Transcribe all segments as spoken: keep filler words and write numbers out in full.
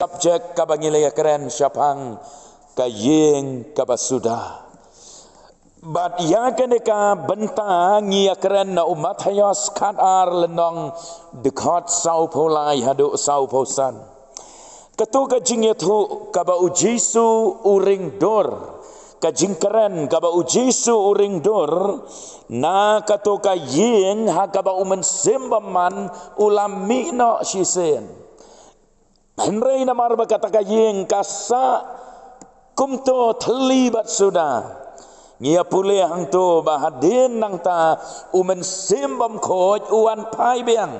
subject kaba ngi la ïakren shaphang ka ïing kaba suda. Bad ïa kane ka bynta ngi ïakren na u Mathaios khat ar lynnong dkhot saw phew lai haduh saw phew san. Kato ka jingïathuh kaba u Jisu u ring dur, ka jingkren kaba u Jisu u ring dur na kato ka ïing ha kaba u Mynsiem Bymman u la mih noh shisien. Hynrei namar ba kata ka ïing ka sah kumto thylli bad suda, ngi ïa pule hangto ba hadien nangta u Mynsiem Bymkhuid u wan phai biang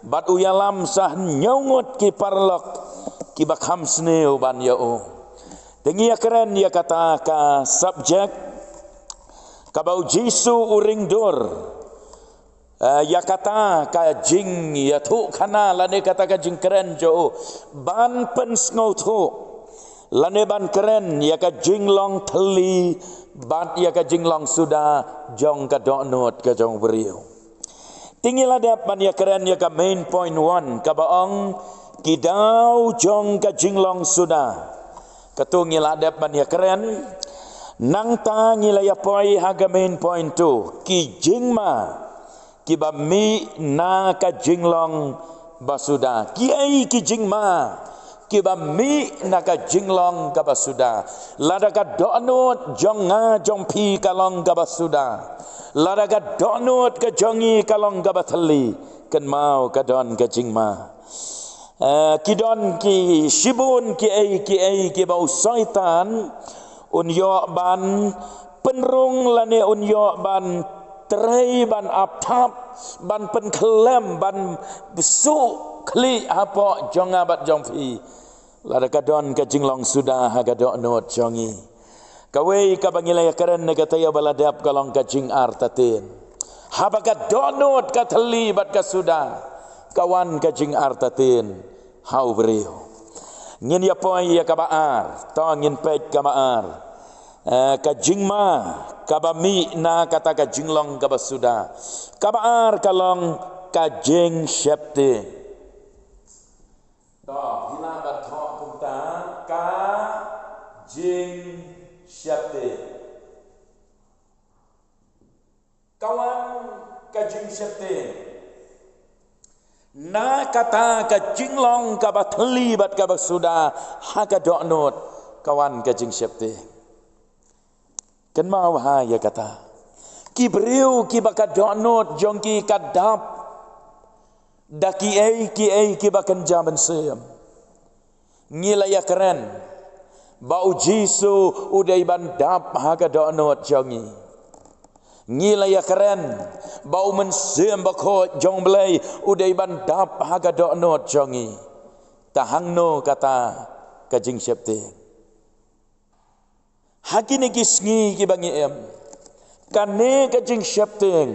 bad u ïalam sa hynñiew ngut ki paralok kiba kham sniew ban ïa u. Te ngi ïakren ïa kata ka subject kaba u Jisu u ring dur. Eh, ïa kata ka jingïathuhkhana lane kata ka jingkren jong u ban pynsngewthuh lane ban kren ïa ka jinglong thylli bad ïa ka jinglong suda jong ka dohnud ka jong u briew. Te ngi la dep ban ïakren ïa ka main point one kaba ong ki daw jong ka jinglong suda. Kato ngi la dep ban ïakren. Nangta ngi la ïa poi ha ka main point two, ki jingma kiba mih na ka jinglong ba suda. Kiei ki jingma kiba mih na ka jinglong kaba suda? Lada ka dohnud jong nga jong phi ka long kaba suda, lada ka dohnud ka jong ngi ka long kaba thylli, kynmaw ka don ka jingma. Eh, ki don ki shibun kiei kiei kiba u Soitan un ïoh ban pynrung lane un ïoh ban trei, ban ap thap, ban pynkhlem, ban suh khlieh hapoh jong nga bad jong phi. Lada ka don ka jinglong suda ha ka dohnud jong ngi. Kawei kaba ngi la ïakren na kata ïa ba la dep ka long ka jingartatien. Haba ka dohnud ka thylli bad ka suda, ka wan ka jingartatien ha u briew. Ngin ïa poi ïa kaba ar, to ngin peit kaba ar. Eh, ka jingma kaba mih na kata ka jinglong kaba suda. Kaba ar ka long ka jingsheptieng. To, phi lah ban thoh kumta, ka jingsheptieng. Ka wan ka jingsheptieng. Na kata ka jinglong kaba thylli bad kaba suda ha ka dohnud, ka wan ka jingsheptieng. Kynmaw bha ïa kata. Ki briew kiba ka dohnud jong ki ka dap da kiei kiei kiba kynja mynsiem. Ngi la ïakren ba u Jisu u dei ban dap ha ka dohnud jong ngi. Ngi la ïakren ba u Mynsiem Bakhuid jong Blei u dei ban dap ha ka dohnud jong ngi. Te hangno kata ka jingsheptieng? Ha kine ki sngi kiba ngi im, kane ka jingsheptieng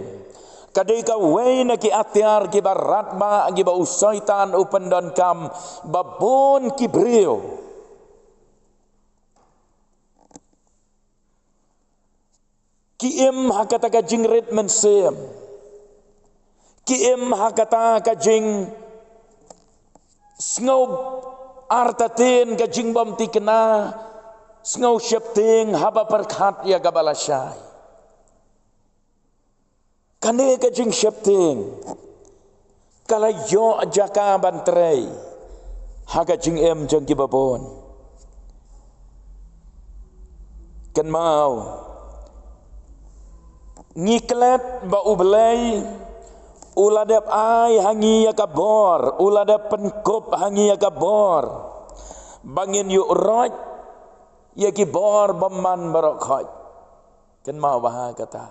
ka dei kawei na ki atiar kiba radbah kiba u Soitan u pyndonkam ba bun ki briew ki im ha kata ka jingrit mynsiem. Ki im ha kata ka jingsngew artatien, ka jingbym thikna, sngew sheptieng haba pyrkhat ïa kaba lashai. Kane ka jingsheptieng ka la ïoh jaka ban trei ha ka jingim jong kiba bun. Kynmaw, ngi klet ba U Blei u la dep ai ha ngi ïa ka bor, u la dep pynkup ha ngi ïa ka bor ba ngin ïuh roit ïa ki bor bymman baroh khoit. Kynmaw bha kata.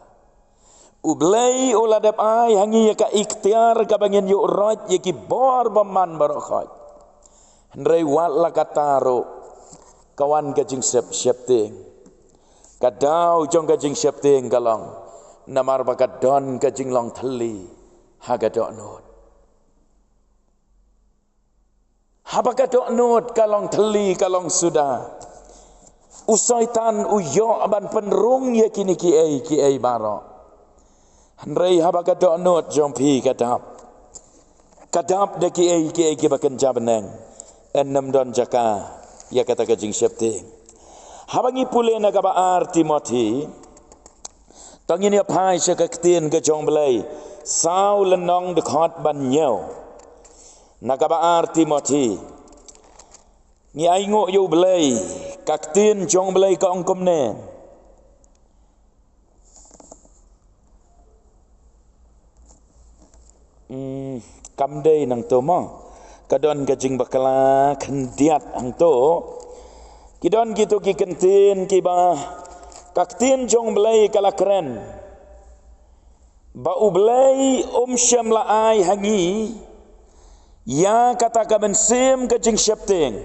U Blei u la dep ai ha ngi ïa ka iktiar kaba ngin ïuh roit ïa ki bor bymman baroh khoit. Hynrei wat la kata ruh, ka wan ka jingshep, sheptieng. Ka daw jong ka jingsheptieng ka long namar ba ka don ka jinglong thylli ha ka dohnud. Haba ka dohnud ka long thylli, ka long suda, u Soitan u ïoh ban pynrung ïa kine kiei kiei baroh. Hynrei haba ka dohnud jong phi ka dap, ka dap da kiei kiei kiba kynja bneng, yn ym don jaka ïa kata ka jingsheptieng. Haba ngi pule na kaba ar Timothi, to ngin ïa phai sha ka ktien ka jong Blei, saw lynnong dkhot ba hynñiew. Na kaba ar Timothi, ngi ai nguh ïa U Blei, ka ktien jong Blei ka ong kumne. Hmm, kam dei nangto mo. Ka don ka jingbakla khyndiat hangto. Ki don kito ki kyntien kiba ka ktien jong Blei ka la kren. Ba U Blei um shym la ai ha ngi ïa kata ka mynsiem ka jingsheptieng,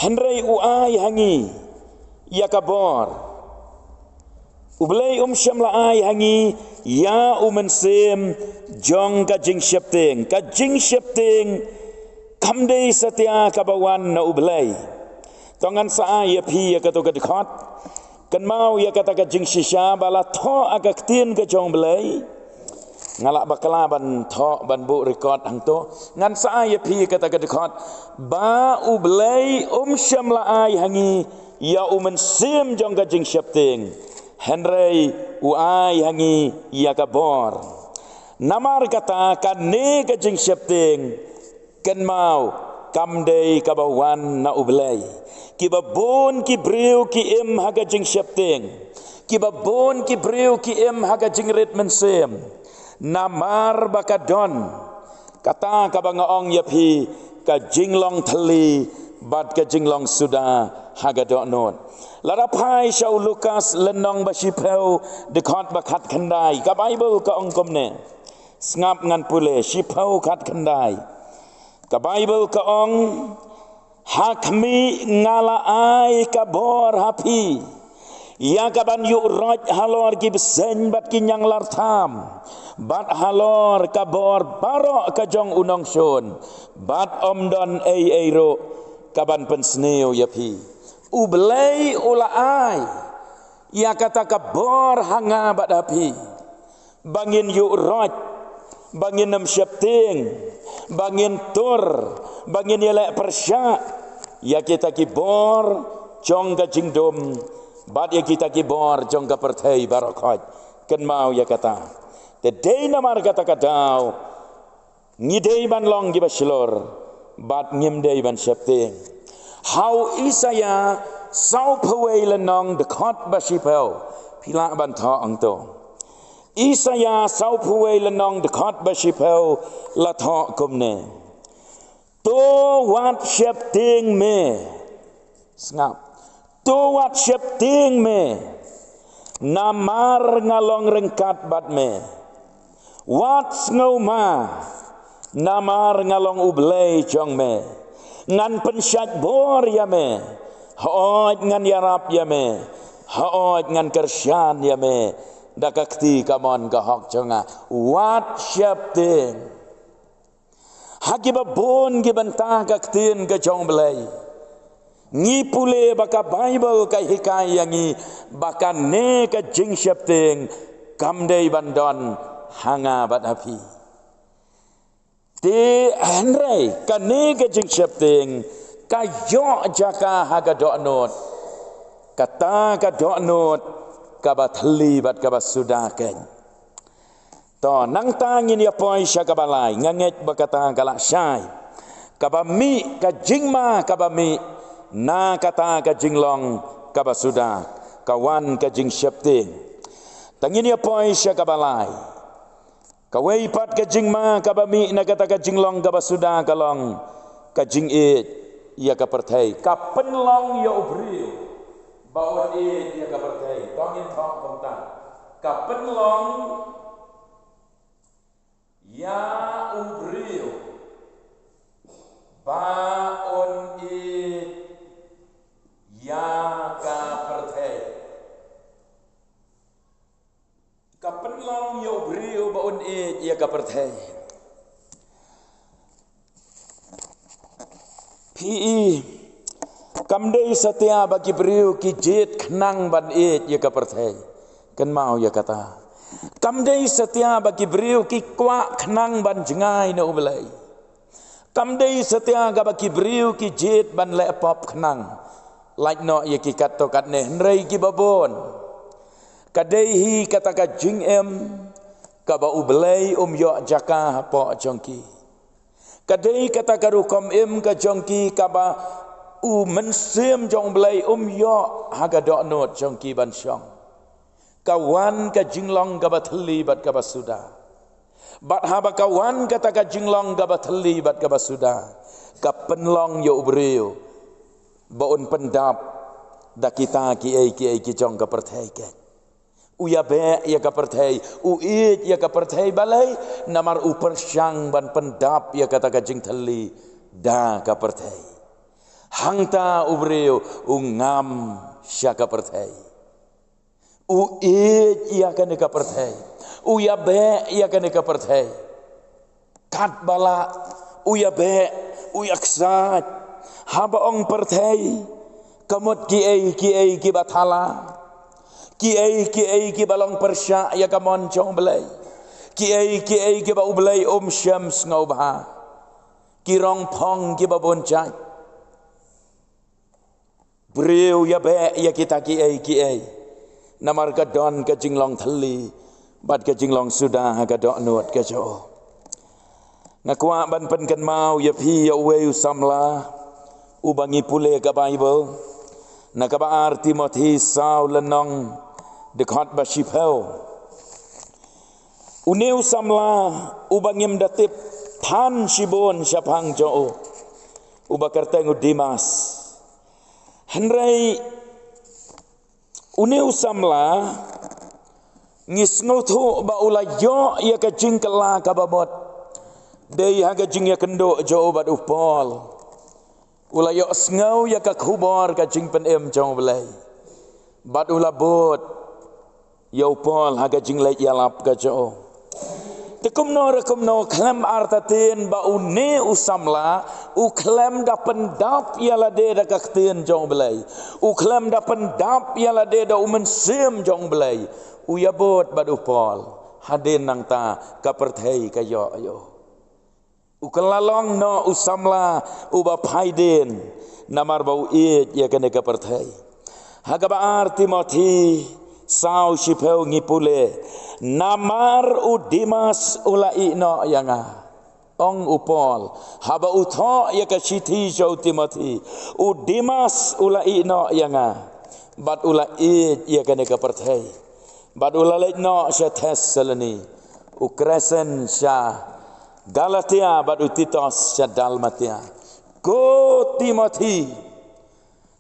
hynrei u ai ha ngi ïa ka bor. U Blei um shym la ai ha ngi ïa u mynsiem jong ka jingsheptieng. Ka jingsheptieng kam dei satia kaba wan na U Blei. To ngan sa ai ïa phi ïa kato ka dkhot. Kynmaw ïa kata ka jingshisha ba la thoh ha ka ktien ka jong Blei. Nga lah bakla ban thoh ban buh record hangto. Ngan sa ai ïa phi kata ka dkhot. Ba U Blei um shym la ai ha ngi ïa u mynsiem jong ka jingsheptieng, hynrei u ai ha ngi ïa ka bor. Namar kata kane ka jingsheptieng, kynmaw, kam dei kaba wan na U Blei. Kiba bun ki briew ki im ha ka jingsheptieng. Kiba bun ki briew ki im ha ka jingrit mynsiem. Namar ba ka don kata kaba nga ong ïa phi, ka jinglong thylli bad ka jinglong suda ha ka dohnud. Lada phai sha u Lukas lynnong ba shiphew dkhot ba khatkhyndai, ka Baibl ka ong kumne. Sngap ngan pule, shiphew khatkhyndai. Ka Baibl ka ong, ha khmih nga la ai ka bor ha phi ïa kaban ïuh roit halor ki bseiñ bad ki ñianglartham, bad halor ka bor baroh ka jong u nongshun, bad ym don ei ei ruh kaban pynsniew ïa phi. U Blei u la ai ïa kata ka bor ha nga bad ha phi, ba ngin ïuh roit, ba ngin ym sheptieng, ba ngin tur, ba ngin ïaleh pyrshah ïa kita ki bor jong ka jingdum bad ïa kita ki bor jong ka pyrthei baroh khoit. Kynmaw ïa kata. Te dei namar kata ka daw ngi dei ban long kiba shlur bad ngim dei ban sheptieng. Ha u Isaïah sawphew wei lynnong dkhot ba shiphew, phi lah ban thoh hangto. Isaïah sawphew wei lynnong dkhot ba shiphew la thoh kumne. To wat sheptieng me. Sngap. To wat sheptieng me, namar nga long ryngkat bad me. Wat sngewma, namar nga long U Blei jong me. Ngan pynshait bor ïa me. Hooid ngan ïarap ïa me. Hooid ngan kyrshan ïa me da ka kti kamon ka hok jong nga. Wat sheptieng. Ha kiba bun ki bynta ka ktien ka jong U Blei, ngi pule ba ka Baibl ka hikai ïa ngi ba kane ka jingsheptieng kam dei ban don ha nga bad ha phi. Te hynrei kane ka jingsheptieng ka ïoh jaka ha ka dohnud, kata ka dohnud kaba thylli bad kaba suda keiñ. To, nangta ngin ïa poi sha kaba lai, nga ngeit ba kata ka lah shai. Kaba mih, ka jingma kaba mih na kata ka jinglong kaba suda, ka wan ka jingsheptieng. Ta ngin ïa poi sha kaba lai. Kawei pat ka jingma kaba mih na kata ka jinglong kaba suda ka long ka jingïeit ïa ka pyrthei. Ka pynlong ïa u briew ba un ïeit ïa ka pyrthei. To ngin thoh kumta. Ka pynlong ïa u briew ba un ïeit ïa ka pyrthei. Ka pynlong ïa u briew ba un ïeit ïa ka pyrthei. Phi i, kam dei satia ba ki briew ki jied khnang ban ïeit ïa ka pyrthei. Kynmaw ïa kata. Kam dei satia ba ki briew ki kwah khnang ban jngai na U Blei. Kam dei satia kaba ki briew ki jied ban leh pop khnang, lait noh ïa ki katto katne, hynrei kiba bun. Ka dei hi kata ka jingim kaba U Blei um ïoh jaka hapoh jong ki. Ka dei kata ka rukom im ka jong ki kaba U Mynsiem jong U Blei um ïoh ha ka dohnud jong ki ban shong. Ka wan ka jinglong kaba thylli bad kaba suda. Bad haba ka wan kata ka jinglong kaba thylli bad kaba suda, ka pynlong ïa u briew ba un pyndap da kita kiei kiei ki jong ka pyrthei keiñ. U ïabeh ïa ka pyrthei, u ïeit ïa ka pyrthei, balei? Namar u pyrshang ban pyndap ïa kata ka jingthylli da ka pyrthei. Hangta u briew u ngam sha ka pyrthei. U ïeit ïa kane ka pyrthei. U ïabeh ïa kane ka pyrthei. Katba lah, u ïabeh, u ïaksaid. Haba ong pyrthei, ka mut kiei kiei kiba thala, kiei kiei kiba long pyrshah ïa ka mon jong U Blei, kiei kiei kiba U Blei um shem sngewbha, ki rong phong kiba bun jait. Briew ïabeh ïa kita kiei kiei namar ka don ka jinglong thylli bad ka jinglong suda ha ka dohnud ka jong u. Nga kwah ban pynkynmaw ïa phi ïa uwei u samla uba ngi pule ka Baibl, na kaba ar Timothi saw lynnong, dkhot ba shiphew. Une u samla uba ngim da tip than shibun shaphang jong u, uba kyrteng u Demas. Hynrei une u samla, ngi sngewthuh ba u la ïoh ïa ka jingkylla kaba mut dei ha ka jingïakynduh jong u bad u Paul. U la ïohsngew ïa ka khubor ka jingpynim jong U Blei bad u la bud ïa u Paul ha ka jingleit ïalap ka jong u. Te kumno re kumno, khlem artatien ba une u samla u khlem da pyndap ïa lade da ka ktien jong U Blei, u khlem da pyndap ïa lade da U Mynsiem jong U Blei, u ïabud bad u Paul. Hadien nangta ka pyrthei ka ïoh ïa u. U kylla long noh u samla uba phaidien namar ba u ïeit ïa kane ka pyrthei. Ha kaba ar Timothi saw shiphew ngi pule, namar u Demas u la ïeh noh ïa nga. Ong u Paul haba u thoh ïa ka shithi sha u Timothi, u Demas u la ïeh noh ïa nga bad u la ïeit ïa kane ka pyrthei. Bad u la leit noh sha Thessaloni, u Kresens sha Galatia bad u Titos sha Dalmatia. Ko Timothi,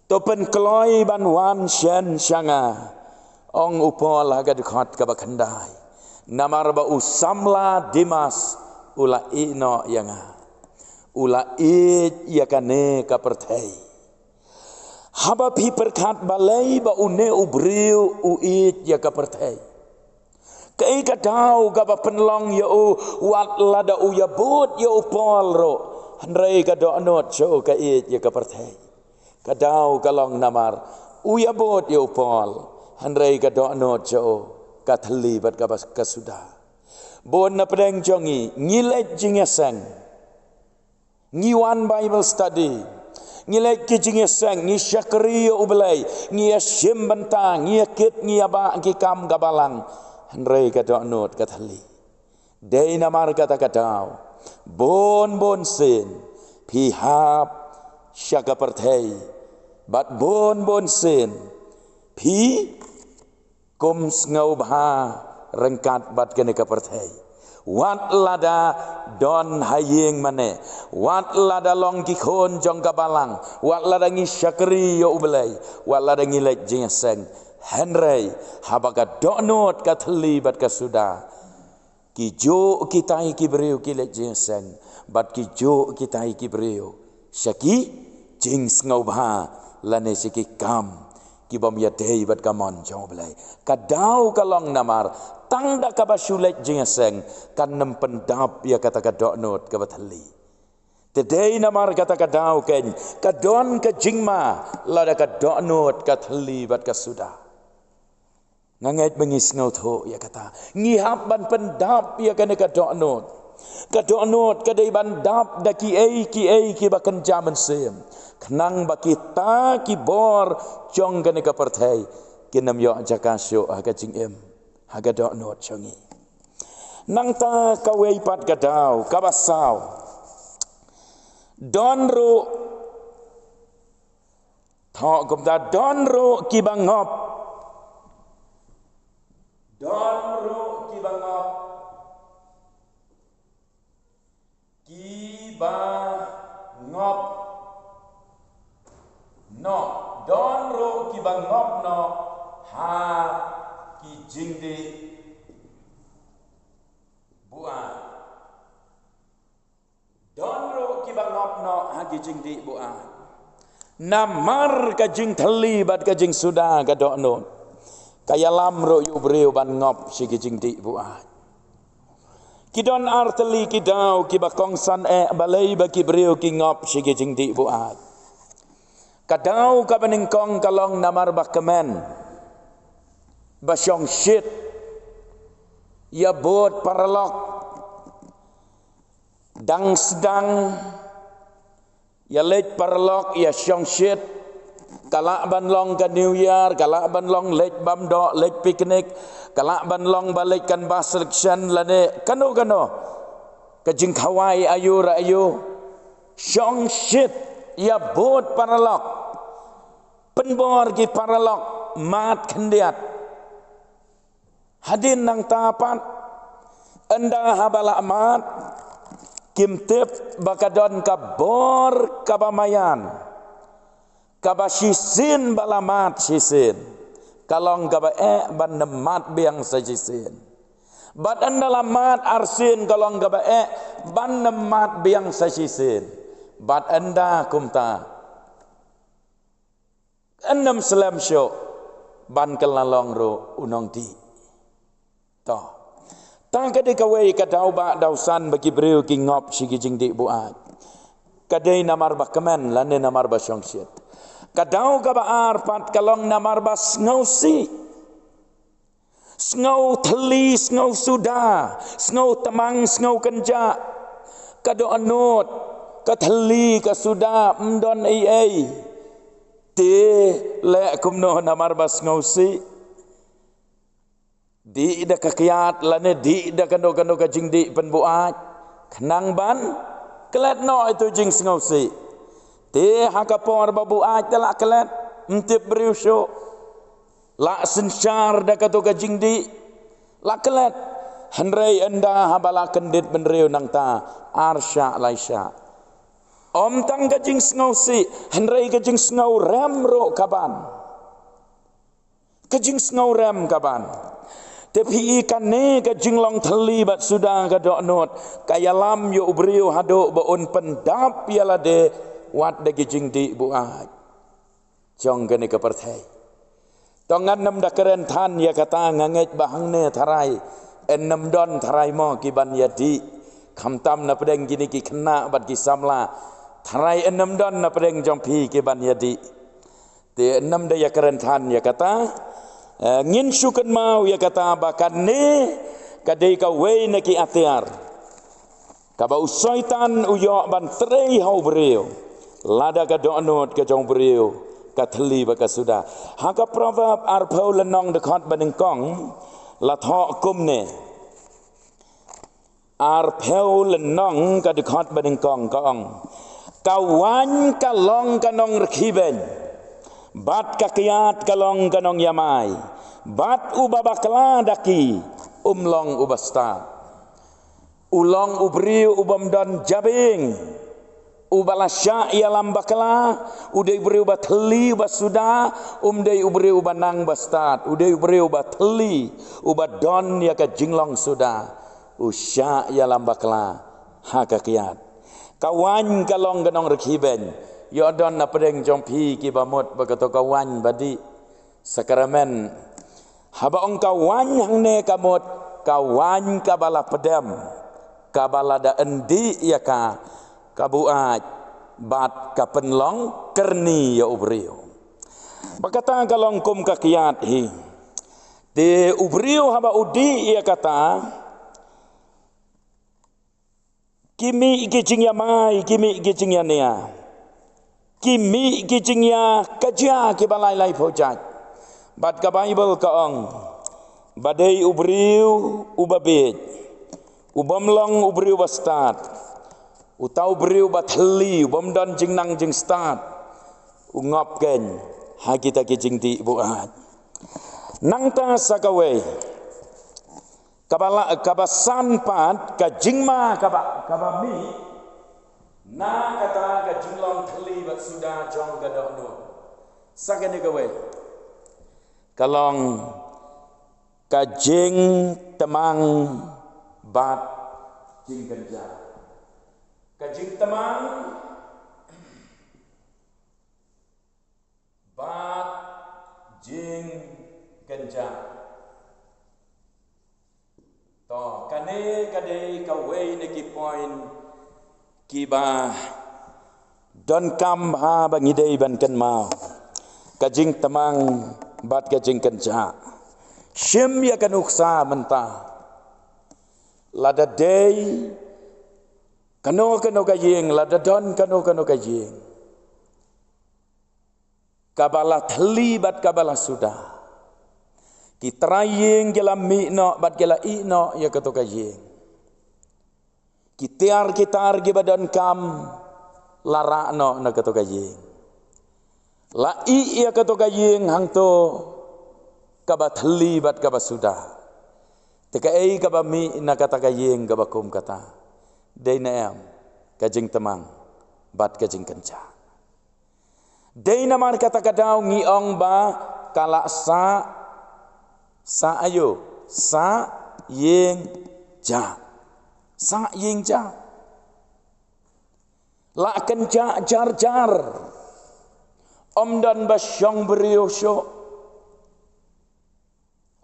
to pynkloi ban wan shen sha nga, ong u Paul ha ka dkhot kaba khyndai. Namar ba u samla Demas u la ïeh noh ïa nga. U la ïeit ïa kane ka pyrthei. Haba phi pyrkhat balei ba une u briew u ïeit ïa ka pyrthei. Kaei ka daw kaba pynlong ïa u, wat lada u ïabud ïa u Paul ruh, hynrei ka dohnud sha u ka ïeit ïa ka pyrthei. Ka daw ka long namar u ïabud ïa u Paul, hynrei ka dohnud sha u ka thylli bad kaba ka suda. Bun na pdeng jong ngi, ngi leit jingïaseng. Ngi wan Bible study. Ngi leit ki jingïaseng, ngi shakri ïa U Blei, ngi ïashim bynta, ngi ïakit, ngi ïabah ki kam ka balang. Hynrei ka dohnud ka thylli. Dei namar kata ka daw, bun bun sien phi hap sha ka pyrthei. Bad bun bun sien phi kum sngewbha ryngkat bad kane ka pyrthei. Wat lada don ha ïing mane, wat lada long ki khun jong ka balang, wat lada ngi shakri ïa U Blei, wat lada ngi leit jingïaseng, hynrei haba ka dohnud ka thylli bad ka suda, ki juh kitai ki briew ki leit jingïaseng, bad ki juh kitai ki briew sha ki jingsngewbha lane sha ki kam ki bym ïadei bad ka mon jong U Blei. Ka daw ka long namar tang da kaba shu leit jingïaseng kan ym pyndap ïa kata ka dohnud kaba thylli. Te dei namar kata ka daw keiñ ka don ka jingma lada ka dohnud ka thylli bad ka suda. Nga ngeit ba ngi sngewthuh ïa kata. Ngi hap ban pyndap ïa kane ka dohnud. Ka dohnud ka dei ban dap da kiei kiei kiba kynja mynsiem, khnang ba kita ki bor jong kane ka pyrthei kin ym ïoh jaka shuh ha ka jingim, ha ka dohnud jong ngi. Nangta kawei pat ka daw, kaba saw. Don ruh, thoh kumta, don ruh kiba ngop. Don ruh kiba ngop. Kiba ngop noh. Don ruh kiba ngop noh ha ki jingdih buaid. Don ruh kiba ngop noh ha ki jingdih buaid. Namar ka jingthylli bad ka jingsuda ka dohnud, ka ïalam ruh ïa u briew ban ngop sha ki jingdih buaid. Ki don ar tylli ki daw kiba kongsan eh balei ba ki briew ki ngop sha ki jingdih buaid. Ka daw kaba nyngkong ka long namar ba kmen, ba shongshit, ïa bud paralok, dang sdang, ïa leit paralok, ïa shongshit. Ka lah ban long ka New Year, ka lah ban long leit bam doh, leit picnic, ka lah ban long ba leit canvass election lane kano kano ka jingkhawai aïu re aïu. Shongshit, ïa bud paralok, pynbor ki paralok, mad khyndiat. Hadien nangta pat, ynda haba la mad, kim tip ba ka don ka bor kaba maïan, kaba shisien ba la mad shisien, ka long kaba eh ban nym mad biang sa shisien. Bad ynda la mad arsien, ka long kaba eh ban nym mad biang sa shisien. Bad ynda kumta, yn nym slem shuh ban kylla long ruh u nongdih. To. Ta ka dei kawei ka daw ba daw san ba ki briew ki ngop sha ki jingdih buaid. Ka dei namar ba kmen lane namar ba shongshit. Ka daw kaba ar pat ka long namar ba sngewsih. Sngew thylli, sngew suda, sngew tmang, sngew kynjah. Ka dohnud, ka thylli, ka suda, ym don ei ei. Te leh kumno namar ba sngewsih? Dih da ka kyiad lane dih da kano kano ka jingdih pynbuaid, khnang ban klet noh ïa uto u jingsngewsih. Te ha ka por ba buaid te la klet, ym tip briew shuh. La synshar da kato ka jingdih, la klet. Hynrei ynda haba la kyndit bynriew nangta, ar shah lai shah. Ym tang ka jingsngewsih, hynrei ka jingsngew rem ruh ka ban. Ka jingsngew rem ka ban. Te phi i kane ka jinglong thylli bad suda ka dohnud, ka ïalam ïa u briew haduh ba un pyndap ïa lade wat da ki jingdih buaid jong kane ka pyrthei. To ngan nym da kren than ïa kata, nga ngeit ba hangne tharai yn nym don tharai mo ki ban ïadih. Khamtam na pdeng kine ki khynnah bad ki samla, tharai yn nym don na pdeng jong phi ki ban ïadih. Te yn nym da ïa kren than ïa kata. Eh, ngin shu kynmaw ïa kata ba kane ka dei kawei na ki atiar kaba u Soitan u ïoh ban trei ha u briew, lada ka dohnud ka jong u briew ka thylli bad ka suda. Ha ka Proverb arphew lynnong dkhot ba nyngkong, la thoh kumne. Arphew lynnong ka dkhot ba nyngkong ka ong, ka waiñ ka long ka nongrkhie beiñ, bad ka kyiad ka long ka nongïamai, bad uba bakla da ki um long uba stad. U long u briew u bym don jabieng, uba la shah ïalam bakla, u dei u briew uba thylli uba suda, um dei u briew uba nang ba stad, u dei u briew uba thylli, uba don ïa ka jinglong suda, u shah ïalam bakla ha ka kyiad. Ka waiñ ka long ka nongrkhie beiñ, ïoh don na pdeng jong phi kiba mut ba kato ka waiñ ba dih. Sakramen. Haba ong ka waiñ hangne ka mut ka waiñ kaba la pdem, kaba lada yn dih ïa ka, ka buaid bad ka pynlong kyrni ïa u briew. Ba kata ka long kum ka kyiad hi. Te u briew haba u dih ïa kata, Ki mih ki jingïamai, ki mih ki jingïania. Ki mih ki jingïakajia kiba lai lai phew jait. Bad ka Baibl ka ong, ba dei u briew uba bieit, u bym long u briew ba stad, uta u briew ba thylli, u bym don jingnang jingstad, u ngop keiñ ha kita ki jingdih buaid. Nangta sa kawei, kaba la, kaba san pat, ka jingma kaba, kaba mih na kata ka jinglong thylli bad suda jong ka dohnud. Sa kane kawei, ka long ka jingtmang bad jingkynjah. Ka jingtmang bad jingkynjah. To, kane ka dei kawei na ki point kiba donkam bha ba ngi dei ban kynmaw. Ka jingtmang bad ka jingkynjah. Shim ïa ka nuksa mynta. Lada dei kano kano ka ïing, lada don kano kano ka ïing, kaba la thylli bad kaba la suda, ki trai ïing ki la mih noh bad ki la ïeh noh ïa kato ka ïing. Ki tiar ki tar kiba donkam la rah noh na kato ka ïing. La ïeh ïa kato ka ïing hangto kaba thylli bad kaba suda. Te kaei kaba mih na kata ka ïing kaba kum kata? Dei ne em ka jingtmang bad ka jingkynjah? Dei namar kata ka daw ngi ong ba ka la sah, sah aïu? Sah ïing jah. Sah ïing jah. La kynjah jar jar. Ym don ba shong briew shuh.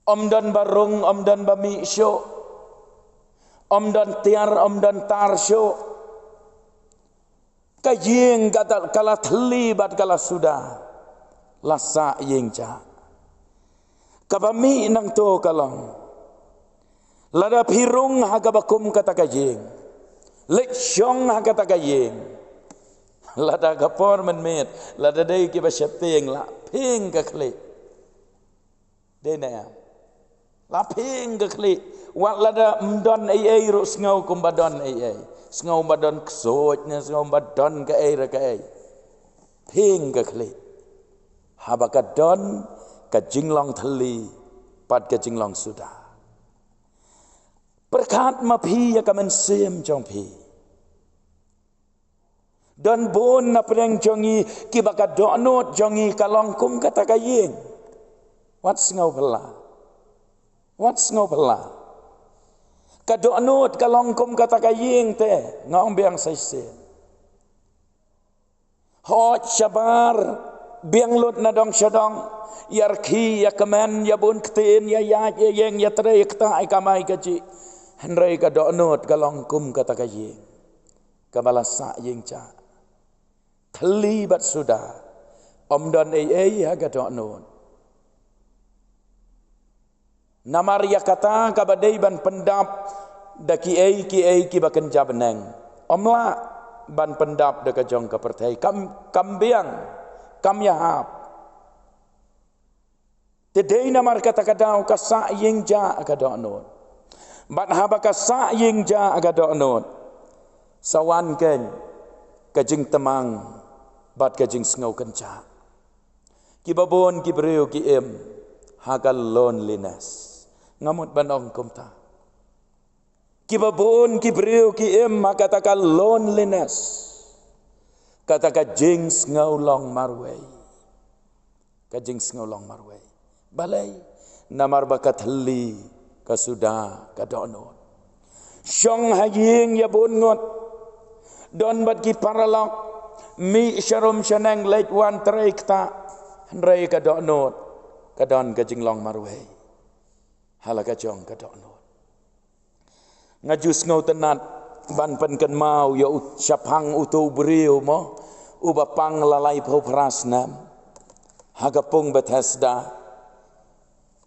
Ym don ba rung, ym don ba mih shuh. Ym don tiar, ym don tar shuh. Ka ïing ka ta-, ka la thylli bad ka la suda. La sah ïing jah. Kaba mih nangto ka long, lada phi rung ha kaba kum kata ka ïing, leit shong ha kata ka ïing, lada ka por mynmiet, lada dei kiba sheptieng, la phieng ka khlieh. Dei ne em? La phieng ka khlieh. Wat lada ym don ei ei ruh sngew kumba don ei ei. Sngew ba don ksuid ne sngew ba don kaei re kaei. Phieng ka khlieh. Haba ka don ka jinglong thylli bad ka jinglong suda. Pyrkhat ma phi ïa ka mynsiem jong phi. Don bun na pdeng jong ngi kiba ka dohnud jong ngi ka long kum kata ka ïing. Wat sngew phylla. Wat sngew phylla. Ka dohnud ka long kum kata ka ïing te, nga ong biang sa shisien. Hooid shabar, biang lut na dong sha dong, ïa rkhie, ïa kmen, ïa bun ktien, ïa ïaid, ïa ïeng, ïa trei, ïa ktah, ïa kamai kajih. Hynrei ka dohnud ka long kum kata ka ïing kaba la sah ïing jah. Thylli bad suda. Ym don ei ei ha ka dohnud. Namar ïa kata kaba dei ban pyndap da kiei kiei kiba kynja bneng, ym lah ban pyndap da ka jong ka pyrthei. Kam, kam biang, kam ïahap. Te dei namar kata ka daw ka sah ïing jah ka dohnud. Bad haba ka sah ïing jah ka dohnud, sa wan keiñ ka jingtmang bad ka jingsngew kynjah. Kiba bun ki briew ki im ha ka loneliness. Nga mut ban ong kumta. Kiba bun ki briew ki im ha kata ka loneliness. Kata ka jingsngew long marwei. Ka jingsngew long marwei. Balei? Namar ba ka thylli, ka suda, ka dohnud. Shong ha ïing ïa bun ngut. Don bad ki paralok, mih sharum shaneng, leit wan, trei, ktah. Hynrei ka dohnud ka don ka jinglong marwei ha la ka jong ka dohnud. Nga ju sngewtynnat ban pynkynmaw ïa u shaphang uto u briew mo, uba pang la laiphew phra snem ha ka pung Bethesda.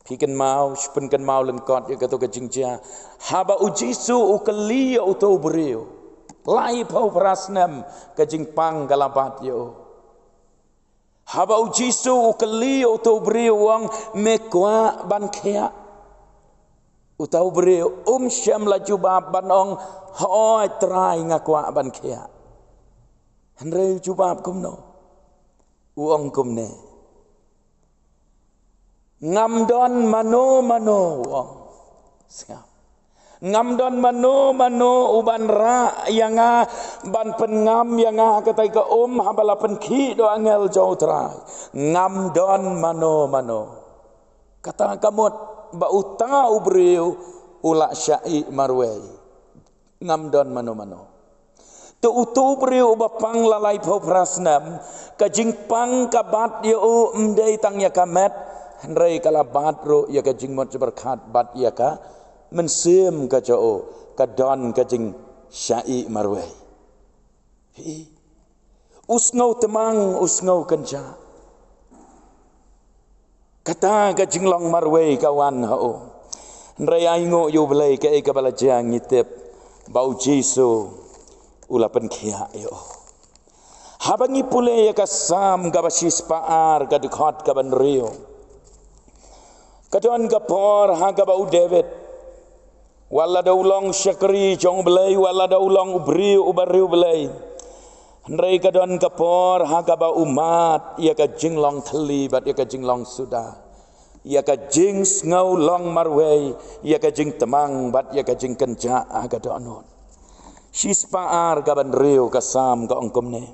Phi kynmaw, shu pynkynmaw lyngkot ïa kato ka jingjia. Haba u Jisu u kylli ïa uto u briew, Laiphew phra snem ka jingpang ka la bat ïa u. Haba u Jisu u kylli uto u briew u ong, me kwah ban khiah? Uto u briew um shym la jubab ban ong, hooid Trai nga kwah ban khiah. Hynrei u jubab kumno? U ong kumne. Ngam don mano mano, u ong. Sngap. Ngam don mano mano u ban rah ïa nga, ban pynngam ïa nga ha katei ka um haba la pynkhih da u angel jong u Trai. Ngam don mano mano. Kata ka mut ba uta u briew u la shah ïeh marwei. Ngam don mano mano. Te uto u briew uba pang la laiphew phra snem, ka jingpang ka bat ïa u ym dei tang ïa ka met, hynrei ka la bat ruh ïa ka jingmut jingpyrkhat bad ïa ka mynsiem ka jong u, ka don ka jingshah ïeh marwei. Hi. U sngew tmang, u sngew kynjah. Kata ka jinglong marwei ka wan ha u. Hynrei ai nguh ïa u Blei kaei kaba la jia, ngi tip ba u Jisu u la pynkhiah ïa u. Haba ngi pule ïa ka Salm kaba shispah ar, ka dkhot kaba hynriew. Ka don ka por ha kaba u David, wat la da u long shakri jong u Blei, wat la da u long u briew uba riewblei, hynrei ka don ka por ha kaba u mad ïa ka jinglong thylli bad ïa ka jinglong suda, ïa ka jingsngew long marwei, ïa ka jingtmang bad ïa ka jingkynjah ha ka dohnud. Shispah ar, kaba hynriew ka Salm ka ong kumne.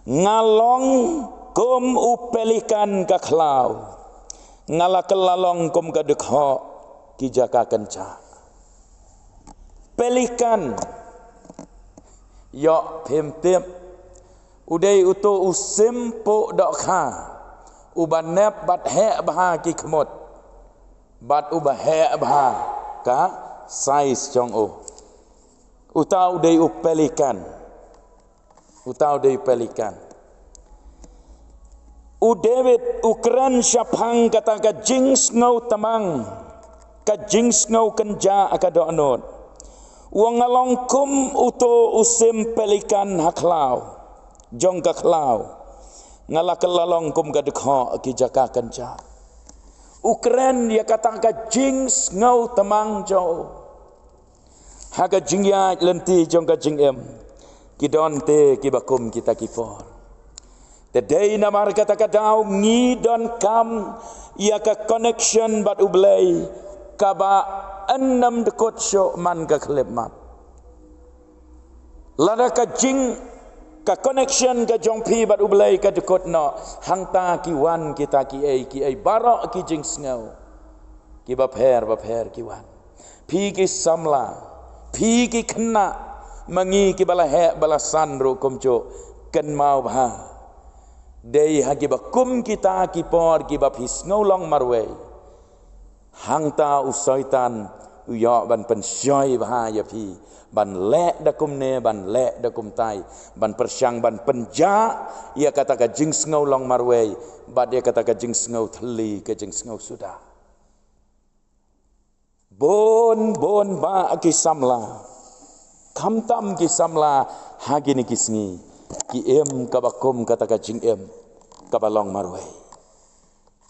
Nga long kum u pelikan ka khlaw. Nga la kylla long kum ka dkhot ki jaka kynjah. Pelikan. Ïoh phim tip. U dei uto u sim poh dohkha. Uba nep bad heh bha ki khmut. Bad uba heh bha ka size jong u. Uta u dei u pelikan. Uta u dei u pelikan. U David u kren shaphang kata ka jingsngew tmang, ka jingsngew kynjah ka dohnud. U ong nga long kum uto u sim pelikan ha khlaw, jong ka khlaw. Nga la kylla long kum ka dkhot ki jaka kynjah. U kren ïa kata ka jingsngew tmang jong u. Ha ka jingïaid lynti jong ka jingim, ki don te kiba kum kita ki por. Te dei namar kata ka daw ngi donkam ïa ka connection bad u Blei kaba ym dkut shuh man ka khyllipmat. Lada ka jing, ka connection ka jong phi bad u Blei ka dkut noh, hangta ki wan kita kiei kiei baroh ki jingsngew kiba pher bapher ki wan. Phi ki samla, phi ki khynnah, ma ngi kiba la heh ba la san ruh kumjuh, kynmaw bha. Dei ha kiba kum kita ki por kiba phi sngew long marwei, hangta u Soitan u ïoh ban pynshoi bha ïa phi, ban leh da kumne, ban leh da kumtai, ban pyrshang ban pynjah ïa kata ka jingsngew long marwei bad ïa kata ka jingsngew thylli, ka jingsngew suda. Bun bun bah ki samla, khamtam ki samla ha kine ki sngi, ki im kaba kum kata ka jingim kaba long marwei.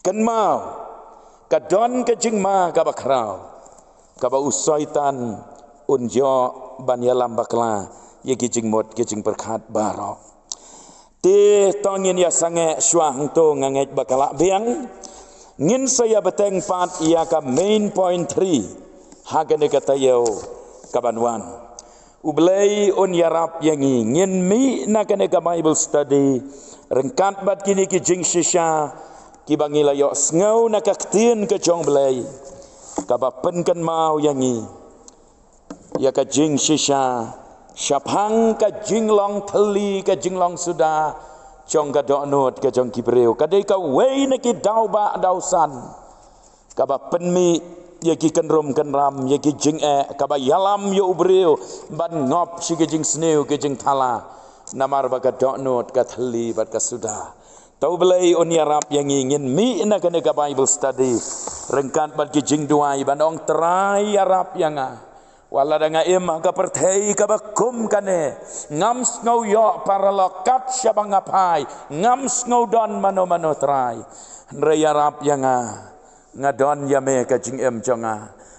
Kynmaw, ka don ka jingma kaba khraw, kaba u Soitan un ïoh ban ïalam bakla ïa ki jingmut ki jingpyrkhat baroh. Te to ngin ïa sangeh shuwa hangto, nga ngeit ba ka la biang. Ngin sa ïa bteng pat ïa ka main point three ha kane ka taïew kaban wan. U Blei un ïarap ïa ngi. Ngin mih na kane ka Bible study ryngkat bad kine ki jingshisha kiba ngi la ïohsngew na ka ktien ka jong u Blei, kaba pynkynmaw ïa ngi ïa ka jingshisha shaphang ka jinglong thylli, ka jinglong suda jong ka dohnud ka jong ki briew. Ka dei kawei na ki daw bah daw san kaba pynmih ïa ki kynrum kynram, ïa ki jingeh, kaba ïalam ïa u briew ban ngop sha ki jingsniew ki jingthala, namar ba ka dohnud ka thylli bad ka suda. To u Blei un ïarap ïa ngi. Ngin mih na kane ka Bible study ryngkat bad ki jingduwai ban ong, Trai ïarap ïa nga. Wat lada nga im ha ka pyrthei kaba kum kane, ngam sngew ïoh paralok kat shaba nga phai, ngam sngew don mano mano Trai. Hynrei ïarap ïa nga, nga don ïa me ka jingim jong nga.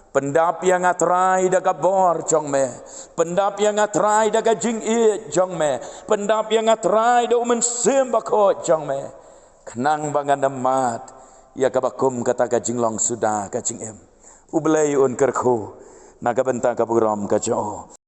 Pyndap ïa nga Trai da ka bor jong me. Pyndap ïa nga Trai da ka jingïeit jong me. Pyndap ïa nga Trai da u Mynsiem Bakhuid jong me. Khnang ba ngan ym mad ïa kaba kum kata ka jinglong suda ka jingim. U Blei un kyrkhu na ka bynta ka burom ka jong u.